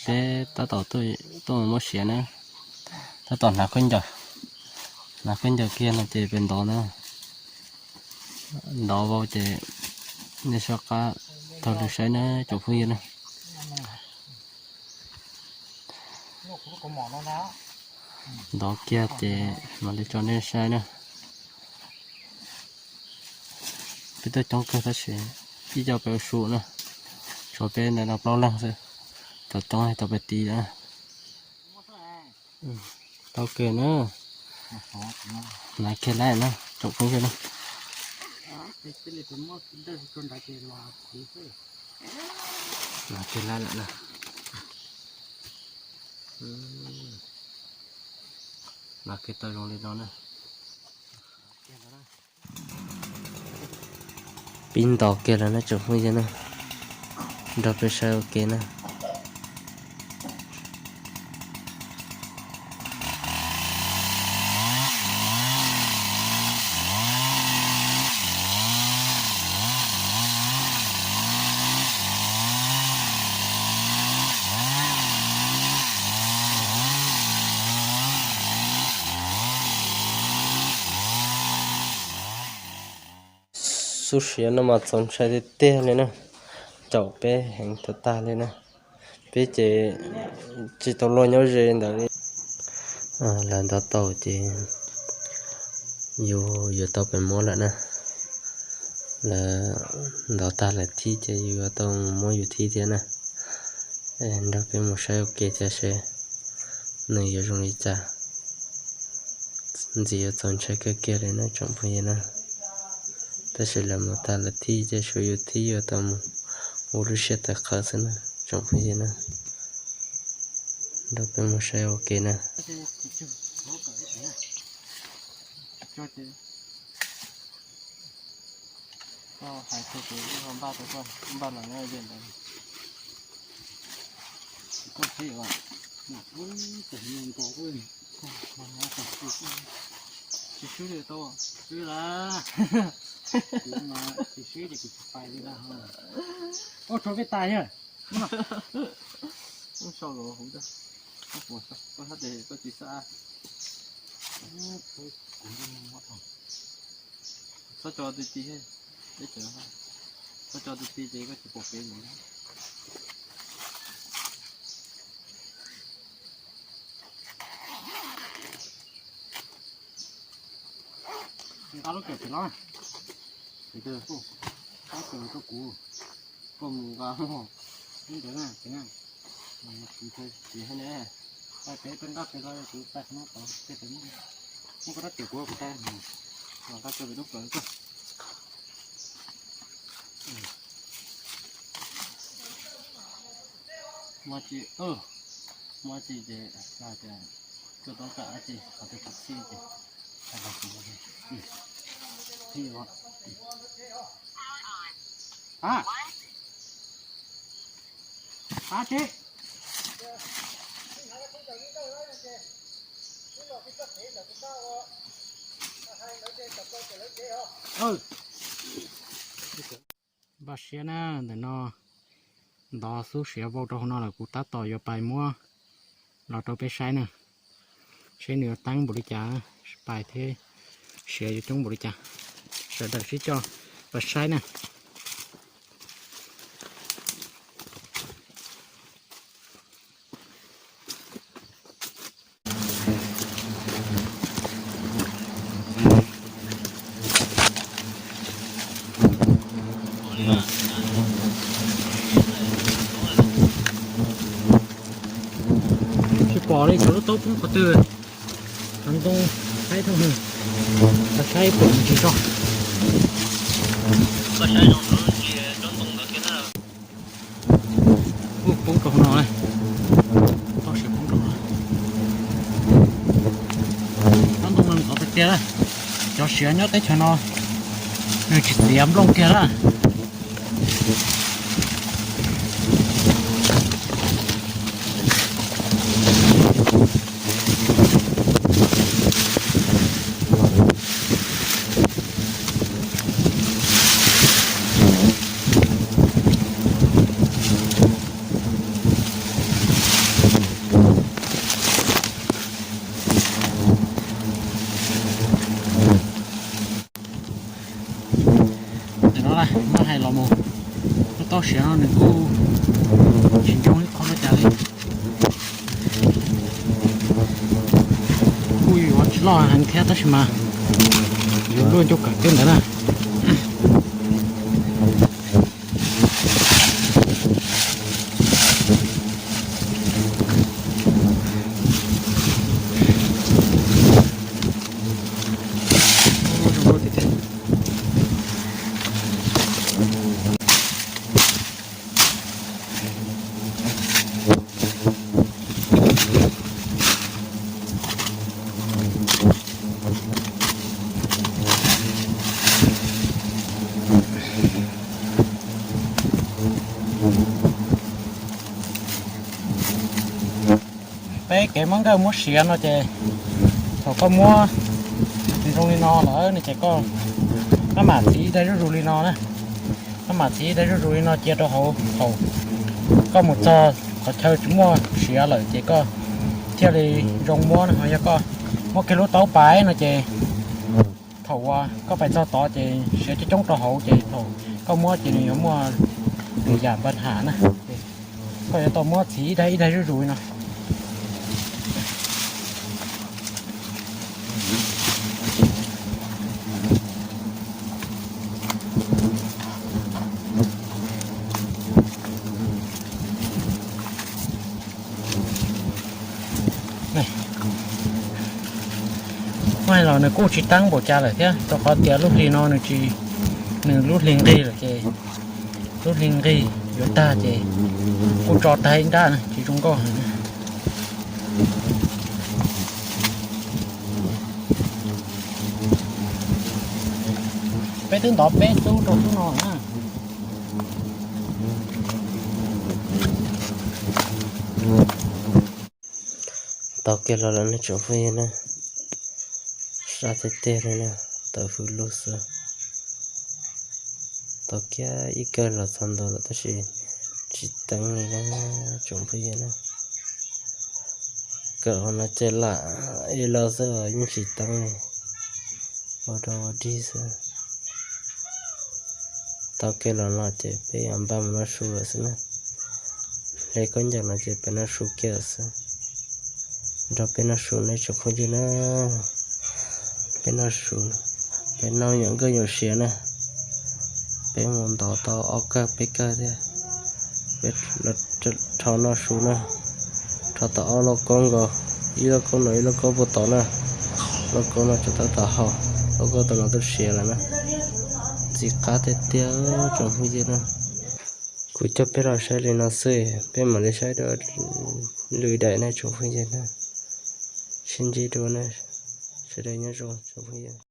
Peb tab tom tuaj mus muab siav na, tab tom hnav khaub ncaws, hnav khaub ncaws kiag no ces peb ntov na, ntov vau ces nej soj qab taug lw saib na tsoom phooj ywg na. Ntov kiag ces mam li tso nej saib na. Peb tuaj coob kawg tab sis ib co peb ua su na, tshuav peb ntawm no plaub leeg xwb, cov coob tau peb tiv na. Tau kawg na. Hnav kiag lawm na tsoom phooj ywg na. Hnav kiag lawm lawm na. Hnav kiag tau zoo li no na. Pib ntos kiag lawm na tsoom phooj ywg na, nrog peb saib ua ke na. Xub siav no mas txaus ntshai tiag tiag li na, caum peb heev tag tag li na. Peb ces tsis tau luag nyob ze ntawd li. Lawv ntov tau ces yus yuav tau pem muab lawm na. Lawv ntov tag lawv thib ces yus yuav tau muab yus thib thiab na. Nrog peb mus saib ua ke thiab seb nws yuav zoo li cas. Ntxim yuav txaus ntshai kawg kiag li na tsoom phooj ywg na. Tab sis lawv mus tag lawv thib ces tshuav yus thib yuav tau mus ua lub siab tawv qhawv xwb na tsoom phooj ywg na. Nrog peb mus saib ua ke na. Tsis swb li tau, swb la. Tsis swb ces kuv tsis pais li la. Ua rau peb tais yog. Sau los hauv, koj hab tes koj tsis xav. Txhob tso ti ti, txhob tso ti ti ces koj tsis pom kev mus. Nqa lub kawm pem los, pem, koj kawm rau kuv, koj mus nqa lub ntawd na, kuv tsis hais ne, pem koj nqa pem los kuv pais qhov no tod, muab koj rab riam kuv kuv tau, los nqa tso pem lub kawm koj. Muaj tsi, muaj tsi ces, tias, tuaj toob kam dab tsi qhov twg tsis txhij ces, txhij os. Qab, qab tsi. Npaj siab na, ntawm no ntov xub siav vau rau hauv no lawm, kuv tab tom yuav pais muab los rau peb saib na, seb nws yuav teeb npaum li cas, pais thiab siav yuav coob npaum li cas. Sawv daws sib coj pais saib na. Tsis pom li, cov lub taub poob qhov twg. Cov ntoo saib thooj, saib pom tsis tso. Poob rau hauv no, tau siav poob rau no. Cov ntoo no ntxhov tiag tiag, cov siav nyob teb chaws no nws tsis txiav nplooj kiag lawm. Muab hais los mus, lub taub siav no nws kuj tsis ntsoog ib qho li cas li. Kuj yuav tsis loj heev thiab tab sis mas yuav luaj ncauj kawm kiag ntawd na. Peb kev muab nkawj muab siav no ces thaum koj muab zoo li no lawm no ces koj, koj mam txiv ib daim zuj zus li no na. Koj mam txiv ib daim zuj zus li no cia rau hauv, thaum koj mus txog qhov chaw tsis muaj siav lawm ces koj thiaj li zoo muab na. Ho yog koj muab kiag lub taub pais no ces thaum uas koj pais txog tod ces siav coob coob rau hauv ces thaum koj muab ces nws yuav muaj nws yam npa ham na. Koj yuav tau muab txiv ib daim ib daim zuj zus li no. Muab hais los nws kuj tsis teeb npaum cas lawm thiab rau qhov tias lub hli no nws tsis, nws lub hli nqig lawm ces lub hli nqig yuav tag ces kuj tso tag ib nrab na, tsis zoo nkauj heev. Peb twb ntov peb tub rau tub no na. Tau kiag los lawm nej tsoom phooj ywg na, sab tiag tiag li na, tawv hwv lug xwb. Tau kiag ib kawm los txog ntua lawm tab sis tsis teeb li na tsoom phooj ywg na. Kawm hauv no ces lam ib los xwb yeej tsis teeb li, ua rau ua dig xwb. Tau kiag los no ces peb yuav npaj mus noj su lawm xwb na. Hle khaub ncaws no ces peb noj su kiag lawm xwb. Nrog peb noj su nej tsoom phooj ywg na. Peb noj su, peb noj nyuam nkauj nyuam siav na. Peb mus ntov tau ob kawm peb kawm thiab. Peb rho noj su na. Rho tau ob lauj kaub nkaus, ib lauj kaub no ib lauj kaub puag tod na. Lauj kaub no tseem tab tom haus, lauj kaub tom no twb siav lawm na. Txiv qab tiag tiag tsoom phooj ywg na. Kuv coj peb los saib li no xwb, peb mam li saib dua lwm daim nej tsoom phooj ywg na. Sib ntsib dua na, sawv daws nyob zoo tsoom phooj ywg.